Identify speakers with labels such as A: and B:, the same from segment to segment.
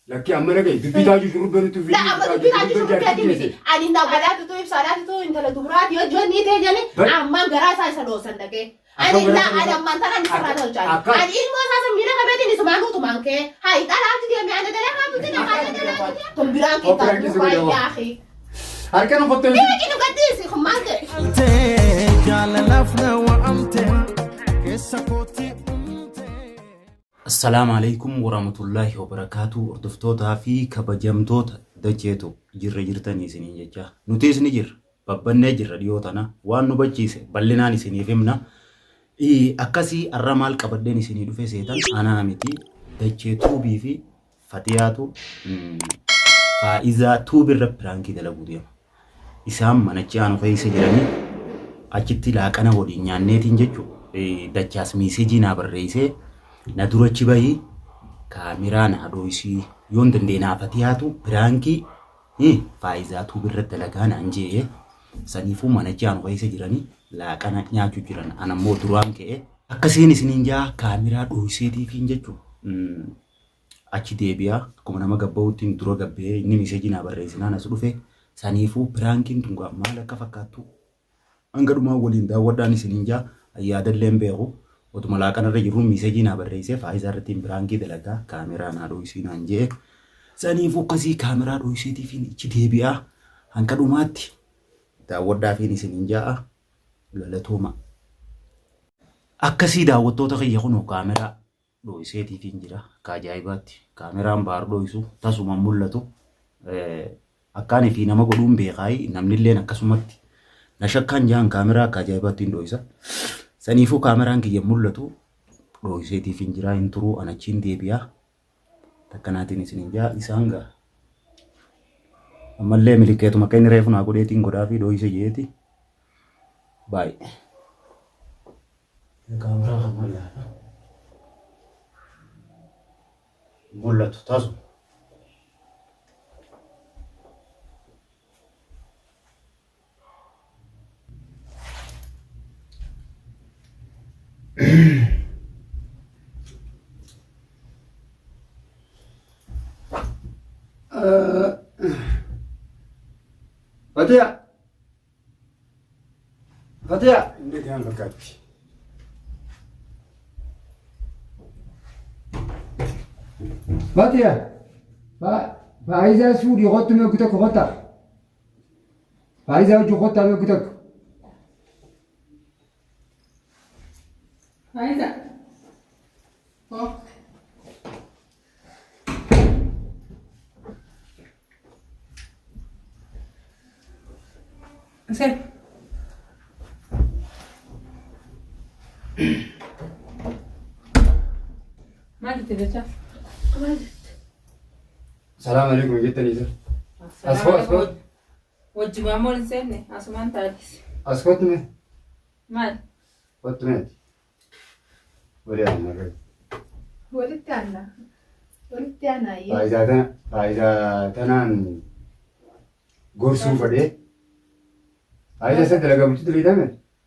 A: Lakki amma dhaga'i dubbii taajuu shurrubbee nutti
B: La amma dubbii taajuu shurrubbee miti. Ani na galaatu tu ibsaadhaatu tu intala duburaati yoo joonni ta'e jani ammaan garaa isaa isa dhoosan dhaqee. Ani la ani ammaan tanaan isa irraa tolchaan. Ani ilmoo isaa san miila qabeetiin isumaan utumaan kee. Hayi dhalaatu deeme ani dalagaa tuti na kaayee dalagaa. Tun biraan kee taatu baay'ee akhi.
A: Harka nu qottee.
B: Dhiira kinu gaddiisi kun maal ta'e.
C: Jaalalaaf na waamte keessa kootti uumte.
D: Assalaamu alaikum warahmatullaahi wabarakaatu hordoftootaa fi kabajamtoota dacheetu jirra jirtanii isiniin jecha nutiis ni jirra babbannee jirra dhiyoo tana waan nu bachiise bal'inaan isiniif himna akkasii arra maal qabadheen isinii dhufe seetan anaa miti dachee tuubii fi fatiyaatu faa'izaa tuubirra piraankii dalaguu deema Isaan manachi aanu keessa jiranii achitti laaqana waliin nyaanneetiin jechuun dachaas miisejii naa barreessee na durachi bahii kaameraa naa dhooysii yoon danda'e naa fatiyaatu piraankii faayizaa tuubirra dalagaa naan je'ee saniifuu manachi aanu keessa jiranii laaqana nyaachuu jiran anammoo duraan ka'e akkasiin isiniin jaa kaameraa dhooyseetiifiin jechuun achi deebi'a akkuma nama gabba'uuttiin dura gabbee inni miseejii naa barreessinaan as dhufe saniifuu piraankiin tun gaa maal akka fakkaattu hanga dhumaa waliin daawwadhaan isiniin jaa yaadallee hin beeku otuma laaqanarra jirru miseejii naa barreessee faayisaa irrattiin piraankii dalagaa kaameraa naa dho'isii naan jee saniifuu akkasii kaameraa dho'iseetiifiin achi deebi'a hanga dhumaatti daawwadhaafiin isiniin jaa'a galatooma. Akkasii daawwattoota kiyya kunoo kaameraa dhooyseetiifiin jira akka ajaa'ibaatti kaameraan baar dhooysu tasuma hin mul'atu akkaan fi nama godhuun beekaayi namnilleen akkasumatti na shakkaan jaan kaameraa akka ajaa'ibaatti hin dhooysa saniifuu kaameraan kiyya hin mul'atu dhooyseetiifiin jira hin turuu anachiin deebi'a takkanaatiin isin hin jaa isaan gaa ammallee milikeetuma akka inni reefu naa godheetiin godhaa fi dhooyse jeeti baay'ee. Kaameraa kan mul'ata. Mul'atu tasu.
A: Fatiya. Fatiya. Inni kan fakkaatti. Fatiya. Faayizaa suudii kottu mee tokko kotta. Faayizaa hojii kottaa mee tokko.
E: Faayiza. Oh. Seen. Maal jette jecha?
B: Maal jette?
A: Salaam alaikum jettanii sir. As koo as koo.
E: Wajjumaan mool hin seenne asumaan taatis.
A: As kottu mee.
E: Maal?
A: Kottu mee. Wali aanna irra.
B: Walitti aanna. Walitti aanna ayyee.
A: Faayidaa tana faayidaa tanaan gorsuu fedhee. Faayidaa isa dalagaa bultii dalagaa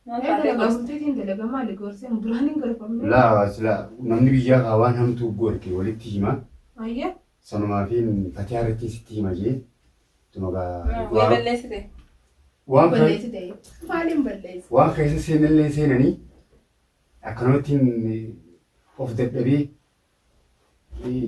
E: Maal
B: Ee
E: taatee
B: dalagaa
E: gorsa?
B: bultiitiin dalagaa maali gorsee duraan hin gorfamne.
A: Laa sila namni biyyaa kaa waan hamtuu gorke walitti hima.
B: Ayyee.
A: Sanumaafiin fatiyaa irratti sitti hima jee. Tuma gaa
E: Way balleessite.
A: waan
B: Balleessite. Maaliin balleesse?
A: waan keessa seenallee seenanii akkanumatti of dadhabee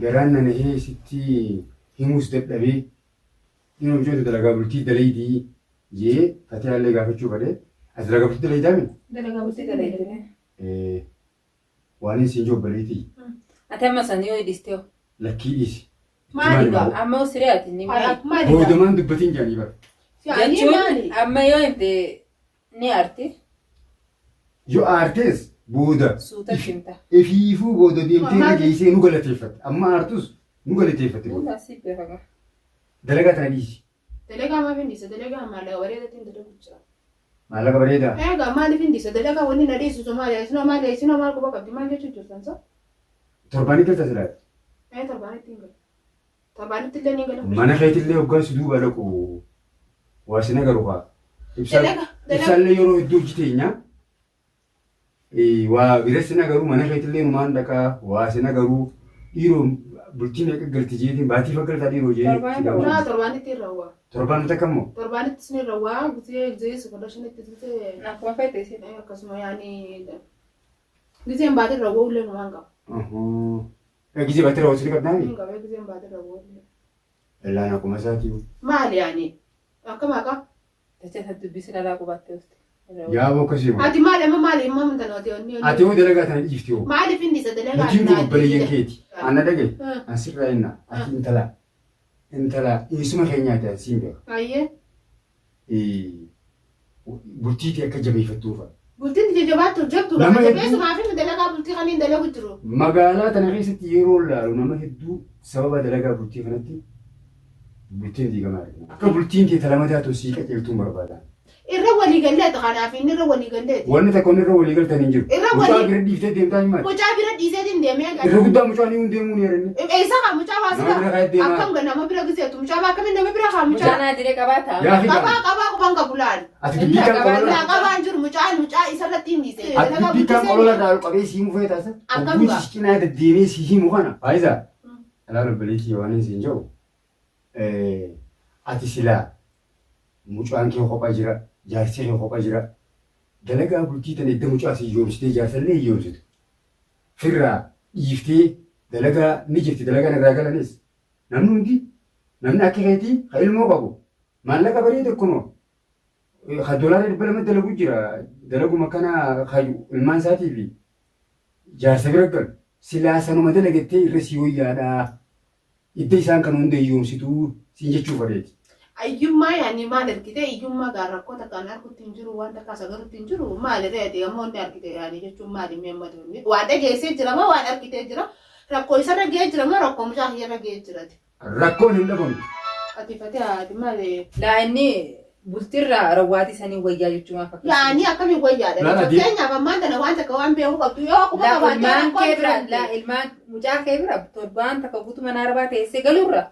A: garaan na nahee sitti himuus dadhabee inni hojjetu dalagaa bultii dalaydii jee fatiyaallee gaafachuu fedhe ati dalagaa bultii dalaydaa mi?
B: Dalagaa bultii dalagaa.
A: Waan hin siin jobbaleetii
E: Ati amma san yoo dhiiste hoo?
A: lakkii dhiisi.
B: Maali gaa?
E: Amma hoo siree ati ni
B: Maali gaa?
A: Boodamaan dubbatiin jaanii bara.
B: Yaani
E: Jechuun
B: maali?
E: amma yoo himte ni aarti
A: Yoo aartes booda
E: suuta himta.
A: ifiifuu booda deemtee irra geessee nu galateeffatte. Amma aartus nu galateeffatte booda.
E: Hundaa si beekama.
A: Dalagaa tana dhiisi.
B: Dalagaa maaf hin dhiisa? Dalagaa maallaqa bareedaatti hin dalagu jira.
A: Maallaqa bareedaa.
B: Egaa maaliif hin dhiisa? Dalagaa wanni na dhiisisu maali? Isinoo maali? Isinoo maal quba qabdi? Maal jechuu jirtan sa?
A: Torbaanii galta silaati.
B: Ee torbaanitti hin gala. Torbaanitti illee ni gala.
A: Mana keetillee hoggaan si duuba dhaqu waa sin agaru kaa.
B: Dalaga, dalaga.
A: Ibsaallee yeroo hedduu hojii teenya. Waa bira sin agaru mana keetillee numaan dhaqaa waa sin agaru dhiiroo Bultii meeqa galti jeetiin baatii fa galtaa dhiiroo jee
E: Torbaan
A: si gaafadha.
B: Naa torbaanitti irra waa.
A: Torbaan takka immoo.
B: Torbaanitti sin irra waa gisee gisee kudha shanitti gisee
E: Akkuma feete isin.
B: Akkasuma yaani giseen baatee irra waa ullee numaan qaba.
A: Gisee baatee irra waa qabdaa mi?
B: Hin qabee giseen baatee irra waa ullee.
A: Illaan akkuma isaatii.
B: Maali yaani akkam akka?
E: Dacha isa dubbisi lalaa qubattee uste.
A: Yaa boo akkasii moo.
B: Ati maali amma maali immoo mintan ati onni onni.
A: Ati hoo dalagaa tana dhiifti hoo.
B: Maaliif inni isa dalagaa
A: Nutiin kun obboleeyyan keeti. Anna dhagaye.
B: Hmm.
A: An sirraa hinna. Ati intala. Intala eessuma keenyaati an siin beeka.
B: Ayyee.
A: Bultii tee akka jabeeffattuufa.
B: Bultiin tiyya jabaattu jabduudha.
A: Nama
B: Kan
A: hedduu-
B: jabeessumaaf inni dalagaa bultii kan hin dalagu jiru.
A: Magaalaa tana keessatti yeroo laalu nama hedduu sababa dalagaa bultii kanatti bultiin diigamaa argina. Akka bultiin tee talamataa tun sii qajeeltuun barbaada.
B: Irra walii galleeti kanaaf inni irra walii galleeti.
A: Wanni takka wanni irra walii galtan hin jiru.
B: Irra
A: Mucaa
B: walii-
A: bira dhiiftee deemtaa hin maali?
B: Mucaa bira dhiiseetiin deemee
A: Irra guddaa mucaa ni hundeemuu ni yaranne.
B: Eessa kaa mucaa
A: Nama bira
B: baasita?
A: kaa'ee deemaa.
B: Akkam ga nama bira giseetu mucaa baa akkamiin nama bira kaa mucaa?
E: Mucaa naa diree qabaa ta'a.
A: Yaa fi
B: Qabaa qabaa quban qabu laal.
A: Ati dubbii kan
E: Qabaa
A: qolola.
B: Laa qabaan jiru mucaan mucaa isarratti hin dhiise.
A: Ati dubbii kan qolola irraa qabee sii mufee taasa.
B: Akkam
A: Ogguun
B: gaa?
A: si cinaa deddeemee si himu kana. Faayisaa. Alaa obboleettii waan hin siin jedhu. Ati silaa mucaan kee kophaa jira, jaarsi kee kophaa jira. Dalagaa bultii tana edda mucaa si hiyyoomsitee jaarsallee hiyyoomsitu. Firraa dhiiftee dalagaa ni jirti dalagaan irraa galanis. Namni hundi namni akka keetii ka ilmoo qabu maallaqa bareeda kunoo ka doolaara 200 dalagu jira dalaguma kana ka ilmaan isaatii fi jaarsa bira galu. Silaa sanuma dalagattee irra sii wayyaadha. Idda isaan kana hunda hiyyoomsituu siin jechuu fadheeti.
B: Iyyummaa yaani maal argite iyyummaa gaa rakkoo takka an argutti hin jiru waan takka sagarutti hin jiru maali reeti ammoo inni argite yaani jechuun maali mee amma duuni waan dhageessee jira moo waan argitee jira rakkoo isarra ga'ee jira moo rakkoo mucaa kiyyarra ga'ee jirati.
A: Rakkoon hin dhabamtu.
B: Ati fatee ati maali
E: Laa inni bultirraa rawwaatii sanii wayyaa jechuun fakkeessa.
B: yaani akkamiin wayyaadha
A: Laala di-
B: fakkeenyaaf ammaan tana waan takka waan beekuu qabdu yoo quba
E: Laa
B: qabaattee
E: ilmaan
B: rakkoon
E: kee bira
B: jiraate.
E: laa ilmaan mucaa kee bira torbaan takka guutuu mana arbaa teessee galuurra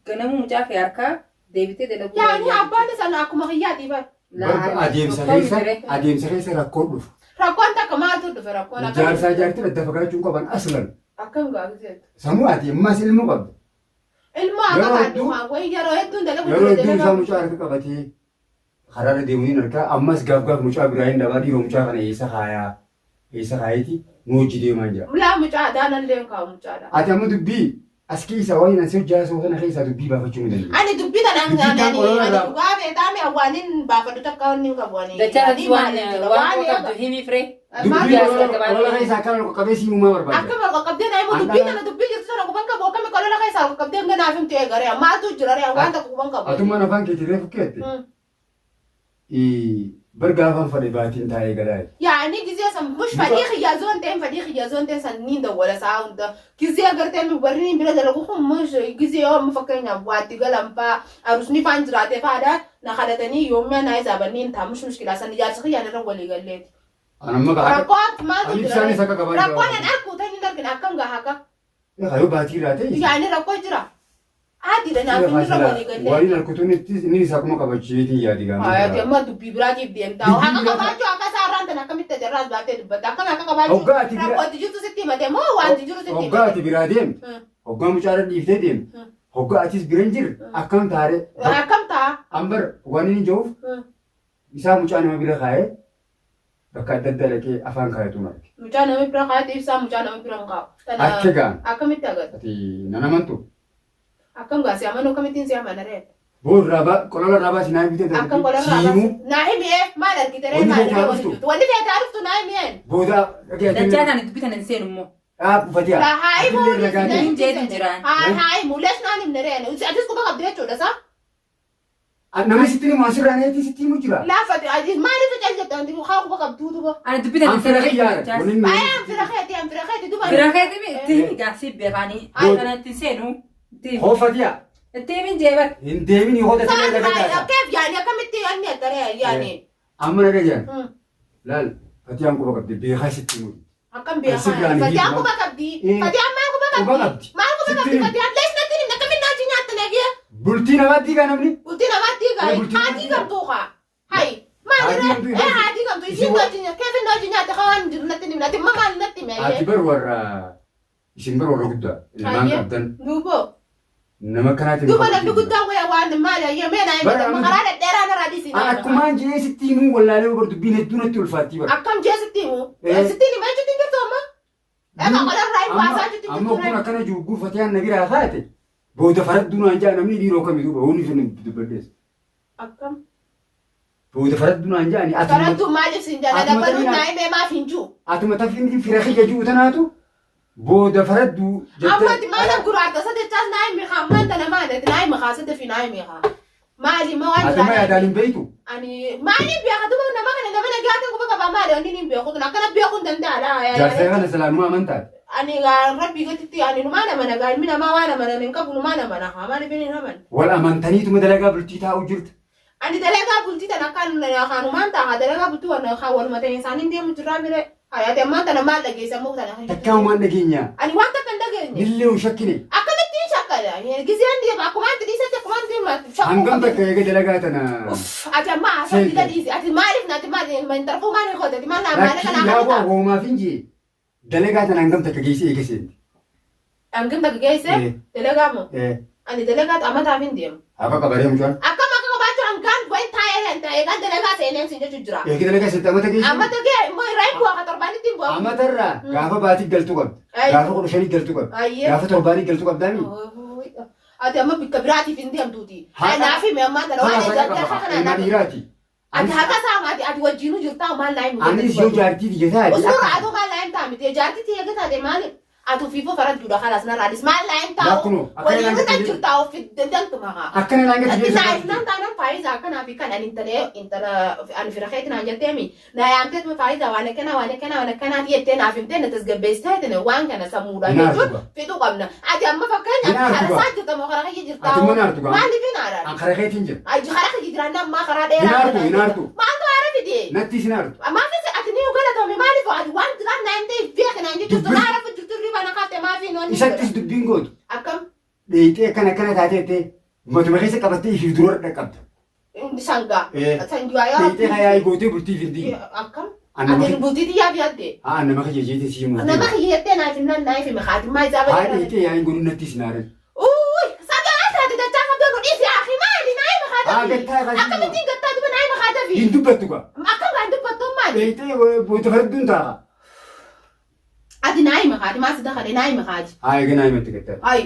E: ganamuu mucaa kee harkaa deebitee dalaguu
B: Yaani
E: wayyaa
B: abbaan sana akkuma kiyyaati bar.
E: Laa
A: Adeemsa
E: tokko
A: keessa
E: miti ree.
A: adeemsa keessa rakkoon dhufa.
B: Rakkoon takka maaltu dhufe rakkoon akkam
A: Jaarsaa jaartiin adda fagaachuu qaban aslan.
B: akkam gaafiteetu.
A: Sammuu ati ammas ilmoo qabda.
B: Ilmoo akka
A: Yeroo
B: baadhu
A: hedduu
B: haa wayi yeroo hedduun dalagu
A: yeroo
B: jira
A: hedduu isaa
B: dalagaa.
A: mucaa harka qabatee karaarra deemu hin argaa ammas gaaf gaaf mucaa biraa hin dhabaa dhiiroo mucaa kana eessa kaayaa eessa kaayeeti nu hojii deemaa jira.
B: Laa mucaa adaanan leen kaa'u mucaadha.
A: Ati amma dubbii as keessaa waan hin asii hojjaa sana keessaa dubbii baafachuu ni dandeenya.
B: Ani dubbii tanaan
A: Dubbii
B: ani
A: kan
B: ani
A: qolola irraa
B: dhugaa beektaa mi awwaanin baafadhu takka wanni hin qabu ani.
E: Dachaa
B: Ani
E: waan
B: maal jechuudha
E: waan
B: waan
E: qabdu himi firee.
A: Dubbii
B: maal
E: Yaa
A: qolola
E: gabaabaa.
A: qolola keessaa akkana ol qaqqabee si himumaa barbaada.
B: Akka ol qaqqabdee na himu dubbii tana dubbii jirtu sana quban qabu akkami qolola keessaa ol qaqqabdee hanga naaf himtu eegaree maaltu jira ree waan tokko quban qabu.
A: Atummaan afaan keetii reefu keette. Bar gaafan fadhe baatiin taa'ee galaa.
B: Yaani gizee san mush fadhii kiyya zoon ta'een fadhii kiyya zoon ta'een san niin dawwala sa'a hunda gizee agartee mi warri niin bira dalagu kun mush gizee yoo amma fakkeenyaaf waatti galan faa arusni faan jiraate faadha na kadhatanii yoommiya naa isaaban niin ta'a mush mushkilaa san ijaarsa kiyyaan irra walii galleeti.
A: An amma ka akka
B: Rakkoo akka maaltu
A: ani
B: jira
A: ibsaanis akka qabaa jira.
B: rakkoon an arku ta'in hin argine akkam gaha akka
A: Yoo baatii irraa ta'e
B: yaani rakkoo jira. Haatiidha naaf inni irra walii gallee.
A: Waliin harkutuun itti inni isaa kuma qabachiitiin yaadi
B: Hayati
A: gaama.
B: amma dubbii biraatiif deemtaa.
A: Dubbii
B: Haqa
A: biraa-
B: qabaachuu akka isaa irraan tan akkamitti ajarraas baaftee dubbatta. Akkam akka qabaachuu
A: Hoggaa ati bira
B: rakkootti jirtu sitti himate moo wanti jiru sitti
A: hoggaa
B: himate?
A: ati biraa deemte hoggaa mucaarra dhiiftee deemte hoggaa atis bira hin jirre akkam taaree
B: Akkam ta'a?
A: ambar waan inni jiruuf isaa mucaa nama bira kaa'ee bakka adda addaa dhaqee afaan kaayatuun arge.
B: Mucaa nama bira kaa'ate ibsaa mucaa nama bira hin kaa'u. Tana
A: Akka gaan
B: akkamitti agarta?
A: ati nan amantu
B: Akkam gaa si amanuu akkamittiin si amana ree?
A: boo irraa baa qolola irraa baasi naa bitee
B: Akkam qola irraa
A: siimuu
B: baasi? Naa himi ee maal argite ree
A: Wanni
B: maal
A: feetaa
B: ree wanni
A: dhuftu.
B: jirtu? Wanni feetaa dhuftu naa himi een.
A: booda dhaqee
E: Dachaa tani dubbii tana hin seenu immoo.
A: dhaab uffatiyaa
B: Laa haa himuu
A: atillee ragaa
B: dhiisi
A: ta'e.
E: Hin jeetin jiraan.
B: Haa haa himuu lees naan himne ree atis quba qabdi jechuudha saa?
A: Namni sitti himu asirraa neetii sitti himu jira.
B: Laafate atis maaliif cal jette anti haa quba qabduu duba.
E: Ani dubbii tana
A: An
E: hin
A: fira
E: seenu.
A: kiyyaara. Wanni inni
B: Ayaan fira keeti an fira keeti duba.
E: Fira keeti mi itti himi gaasii beekaanii.
A: Ay.
E: Kana itti seenu. Itti himi.
A: Hoofatiyaa
E: Itti himin jeebar.
A: hin deemin hoota
B: Saan
A: siree ragaa taata.
B: keef yaani akkamitti anni attaree yaani.
A: Amma naga jiran laal fatiyaan quba qabdi beekaa sitti himu.
B: Akkam beekaa.
A: Sirraan
B: Fatiyaan
A: hiiku.
B: quba qabdi.
A: Eh.
B: Fatiyaan maal quba
A: Quba
B: qabdi?
A: qabdi.
B: Maal quba
A: Sitti
B: qabdi
A: himu.
B: fatiyaan? Lees natti himne akkamiin naachi nyaatte nagee?
A: Bultii namaatti kan namni.
B: Bultii namaatti
A: Eh,
B: gaa'e.
A: bultii
B: Haadii
A: namaatti
B: gamtuu kaa. Hayi. Maal
A: Haadii
B: irra?
A: gamtuu
B: Eh
A: hin
B: haadii gamtuu.
A: Isin
B: Isiin
A: wa-
B: naachi nyaate. Keefin naachi nyaatte kaa waan jiru natti himne. Ati immoo maal natti hime?
A: Ati bar warra Isin bara warra guddaa ilmaan
B: Hayyee.
A: qabdan
B: Duuba.
A: nama akkanaatiin.
B: Duuba namni guddaan waya waan maali hayyee mee naa
A: Bara
B: himata
A: amma-
B: karaa dhedheeraa narraa dhiisi.
A: An akkumaan jee sitti himuu wallaalee bar dubbiin hedduu natti ulfaattii bara.
B: Akkam jee sitti himu?
A: Eh.
B: Sitti hima jechuutti hin jirtu amma? Egaa qolarraa hin baasaa jechuutti hin
A: Amma
B: jirtu.
A: kun akkana juugguu fatiyaan na biraa taate booda faradduu naan jaa namni dhiiroo kami duuba hooni sun dubbadhees.
B: Akkam.
A: Booda faradduu naan jaani atuma
B: Faraddu maaliif siin jala
A: Atuma
B: dabaluun
A: tarii
B: naa himee maaf hin jiru?
A: atuma tafiin fira kiyya jiru tanaatu booda faradduu
B: Amma ati maal guraarta sa jechaas naa himi haa ammaan tana maali ati naa himi haa sa dafii naa himi haa. Maali ma waan
A: Ati ma yaadaan hin beektu?
B: Ani maaliif beeka duba nama kana nama nagaatiin quba qaba maali wanni hin beeku kun akkana beekuu hin danda'a
A: Jaarsa kana salaamaa amantaati.
B: Ani rabbii gaditti ani numaa nama nagaa ilmi namaa waan amanan hin qabu numaa nama nagaa maaliif hin aman.
A: Wal amantaniituma dalagaa bultii taa'u jirta.
B: Ani dalagaa bultii tana akkaan kaanumaan ta'a dalagaa bultii waan kaan waluma ta'e isaaniin deemu jirraa mire. Hayati ammaan tana maal dhageessa ammoo tana.
A: Takkaa homaan dhageenya.
B: Ani waan takka hin dhageenye.
A: Nillee hin shakkine.
B: Akkamittiin shakkada? Gizeen deema akkuma ati dhiisetti akkuma ati deema.
A: Hangam takka eega dalagaa tana.
B: Uff, ati amma haasawaa
A: Seente.
B: dhiisi. Ati maaliif na ati maali intarfuu maaliif goote? Ati maal maal
A: Rakkii
B: kana
A: yaaboo
B: akka
A: hoomaaf hin jee. Dalagaa tana hangam takka geessee eega seente.
B: Hangam takka geesse?
A: Eh.
B: Dalagaa moo?
A: Eh,
B: Ani dalagaa amataaf hin deemu.
A: Haqa qabaree mucaan.
B: Akkam akka qabaachuu hangaan wayi taa'ee hin taa'ee kan dalagaa seeneen siin jechuun jira.
A: Eega dalagaa seente amata geessee.
B: Amata gee immoo irraa hin bu'aa ka torbaanitti hin bu'aa.
A: Amatarraa gaafa baatii galtuu qabda.
B: Ay.
A: Gaafa 15 galtuu qabda.
B: Ayyee.
A: Gaafa torbaanii galtuu qabdaami.
B: Ati amma bikka biraatiif hin deemtuuti.
A: Haqa-
B: Anaaf hime ammaa tana waan
A: Haqa
B: ejjatee
A: qaba.
B: haqa kana
A: Ilma
B: anaaf.
A: dhiiraati.
B: Ati haqa isaa ati ati wajjinuu jirtaa maal naa himu.
A: Anis yoo jaartii biyya taate.
B: Osoo raaduu maal naa hin ta'a miti jaartii tiyya eega taate maali? Ati ofiifuu faradduudha kalaas narraa dhis maal naa hin taa'u.
A: Laakunoo, akkana
B: Waliin
A: naan
B: irra
A: gadi-
B: jirtaa ofi dandantuma haa.
A: Akkana naan gadi
B: Ati
A: geessu.
B: naa nan taanan faayidaa akkanaa fi kan ani intala intala ani fira keetti naan jetteemi na yaamteetuma faayidaa waan akkanaa waan akkanaa waan akkanaa jettee naaf himtee na tasgabbeessiteetini waan kana sammuudhaan
A: Hin aartu
B: jechuun
A: gaa.
B: fixuu qabna. Ati amma
A: Hin
B: fakkeenyaaf
A: aartu
B: karaa
A: gaa.
B: isaa jirta moo karaa kiyya jirtaa?
A: Ati mana aartu gaa.
B: Maaliif hin aaraan?
A: An karaa keetiin jira.
B: Ay karaa kiyya jiraan ammaa karaa
A: Hin
B: dheeraa.
A: aartu, hin aartu.
B: Maaltu aara fide?
A: Natti isin aartu.
B: Maafis ati ni galatoomi maaliif ati waan jiraan naan ta'e beekna naan jechuun
A: Dubbi-
B: naara jirtu riba na kaafte maafi hin onni.
A: Isattis dubbiin gootu.
B: Akkam
A: Dheeyxee akkana akkana taatee ta'e matuma keessa qabattee ifiif dura dhaqqabda.
B: sangaa.
A: Eh.
B: Sangaa yaa.
A: Dheeyxee hayaa gootee bultiif hin diigu.
B: Akkam.
A: An nama
B: Ati bultii xiyyaaf yaadde.
A: Haa nama kiyya jeetiin sii himuuf.
B: Nama kiyya naaf hin naaf hime haatimmaa isaa
A: Haa
B: bareedaa.
A: dheeyxee yaa hin godhu natti isin aaran.
B: Uy, sagaa taate dachaa qabdoo nu dhiisi akhi maali naa hime
A: Haa
B: haatafi.
A: gattaa kaasii.
B: Akkamittiin gattaa duba naa hime haatafi.
A: Hin dubbattu gaa.
B: Akkam waan dubbattu maali?
A: Dheeyxee boota fardduun taa'a.
B: Ati naa hime haati maa si dakale naa hime haati.
A: Haa eega naa himatti gattaa.
B: Ay.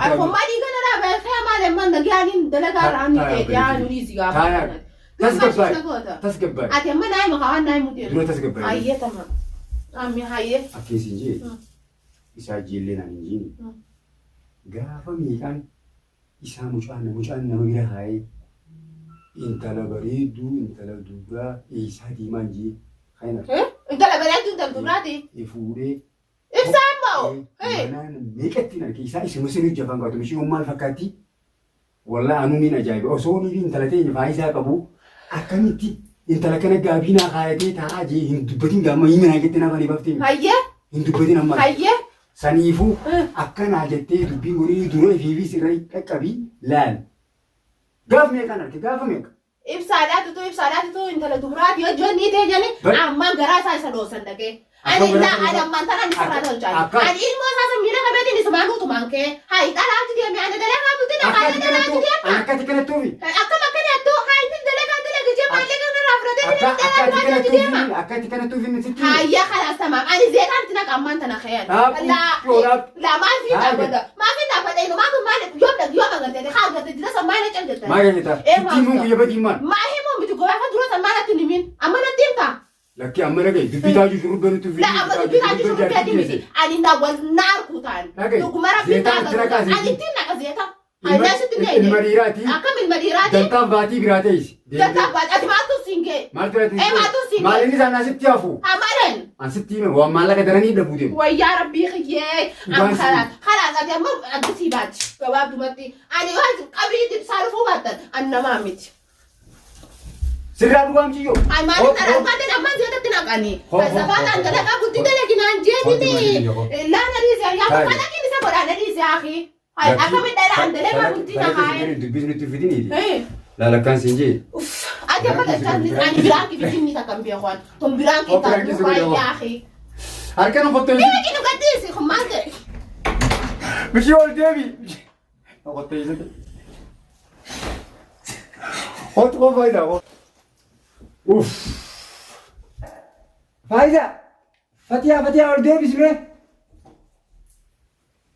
B: Akkuma dhiiga na dhaabee fee maali amma nagaan dalagaa irraa ni ta'e yaa nu dhiisi gaafa.
A: Taayaa. Tasgabbaay. Tasgabbaay.
B: Ati amma naa hime waan naa himu deemu.
A: Dura tasgabbaay.
B: Hayyee tama. Ammi hayyee.
A: Akkeessi hin jee. Isaa jeellee naan hin jeeni. Gaafa meeqaan isaa mucaan mucaan nama bira kaa'ee intala bareedduu intala dubraa eessaa deemaan jee kan
B: Intala bareedduu intala dubraati.
A: fuudhee
B: Ibsaa ammoo.
A: manaan meeqatti hin arge isaa isuma sin hojjafan qaatu mishii maal fakkaatti wallaa anuu niin ajaa'iba osoo nii fi intala teenya faayisaa qabu akkamitti intala kana gaabii naa kaayatee taa'aa jee hin dubbatin gaamma himinaa jettee naaf ani baftee
B: Hayyee.
A: hin dubbatin amma
B: Hayyee.
A: saniifuu akkanaa jettee dubbiin godhii dura ifiifis irra qaqqabii laal gaaf meeqaan arge gaafa meeqa
B: Ibsaadhaa tutuu ibsaadhaa tutuu intala duburaati hojii ni ta'e jani
A: Bar-
B: ammaan garaa isaa isa dhoosan dhaqee. Ani
A: Akkam
B: laa
A: garaa
B: ani ammaan tanaan isa irraa tolchaa.
A: Akka-
B: Ani ilmoo isaa san miila qabeetiin isumaan utumaan kee. Hayi dhalaatu deeme ani dalagaa bultii na
A: akkati
B: hayi dhalaatu
A: kanattuu
B: deema.
A: akkati kanattuufi
B: Akkam akkana iddoo hayi dalagaa dalaga jee maallaqa irraa fudhatee
A: akka
B: dalagaa
A: akkati
B: dalagaa deema.
A: kanattuufi akkati kanattuufi sitti
B: Hayya kalaas tamaam ani zeetaan itti naqa ammaan tana kayan.
A: Dhaabuu,
B: Laa
A: yoodhaaf.
B: laa maal fi
A: Haa,
B: dhaabbata maal fi dhaabbata inu maal maal yoom dhag yoom agartee haa agartee dira san maal cal jettan.
A: maal jetta
B: Eh,
A: sitti himuun
B: maal
A: guyya badii maal
B: Maa himuu miti gobaafa dura san maal atti himin amma natti himta.
A: Lakki amma dhagaye dubbii taajuu shurrubbee nutti
B: La amma dubbii taajuu shurrubbee ati miti ani na wal na arku taan.
A: Dhagaye,
B: Dhuguma rabbii
A: zeetaan
B: taa
A: itti naqaa
B: ani
A: zeetii.
B: itti naqa zeeta. Ani na sitti
A: Ilma
B: neeyye.
A: dhiiraati.
B: Akkam ilma dhiiraati.
A: Dantaan baatii biraa ta'is.
B: Dantaa baati ati maaltu siin ga'e.
A: Maal biraati?
B: Eh, maaltu siin
A: Maal
B: ga'e.
A: inni isaan asitti hafu?
B: Amalan.
A: An sitti hime waan maallaqa daranii dhabuu deemu.
B: Wayyaa rabbii kiyyee. Amma
A: Dhugaan siin.
B: kalaas kalaas ati amma addisii baati gabaabdumatti ani yoo qabrii ibsaa dhufuu baattan an namaa miti.
A: Sirraa dhugaam ciyyoo.
B: Ay maaliif na dhaqaateen ammaan zeetatti naqanii.
A: Ho, ho,
B: Sabaadhaan
A: ho, ho.
B: dalagaa bultii dalaginaan jeetini.
A: Ho, ho,
B: Laana dhiise yaa
A: Taa'e.
B: falakiin isa godhaana dhiise akhi. Ay akkamitti dhala dalagaa bultii naqaaye.
A: Dubbii nutti fidiniiti. Laalakkaan siin jee.
B: Uff ati amma dachaan ani biraan kifijinni takka hin beeku ani. Tun biraan
A: Ho, biraan
B: kitaa
A: kisi godhe, ho.
B: yaa akhi.
A: Harka nu qottee.
B: Bira kinu gadhiisi kun maal ta'e.
A: Bishii ol deebi. Qotteessite. Hot koo faayidaa. Uff. Faayidaa. Fatiyaa fatiyaa ol deebis mee.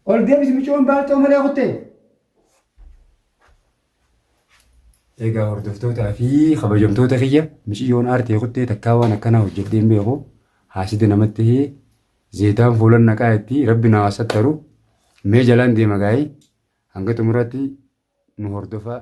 A: Ol deebis micoon baalxoo malee kuttee. Egaa hordoftootaa fi kabajamtoota kiyya miciyyoon aartee kuttee takkaa waan akkanaa hojjedhee hin beeku. Haasida namatti hee zeetaan fuulan naqaa itti rabbi na haa sattaru. Mee jalaan deema gaa'ii hanga xumuraatti nu hordofaa.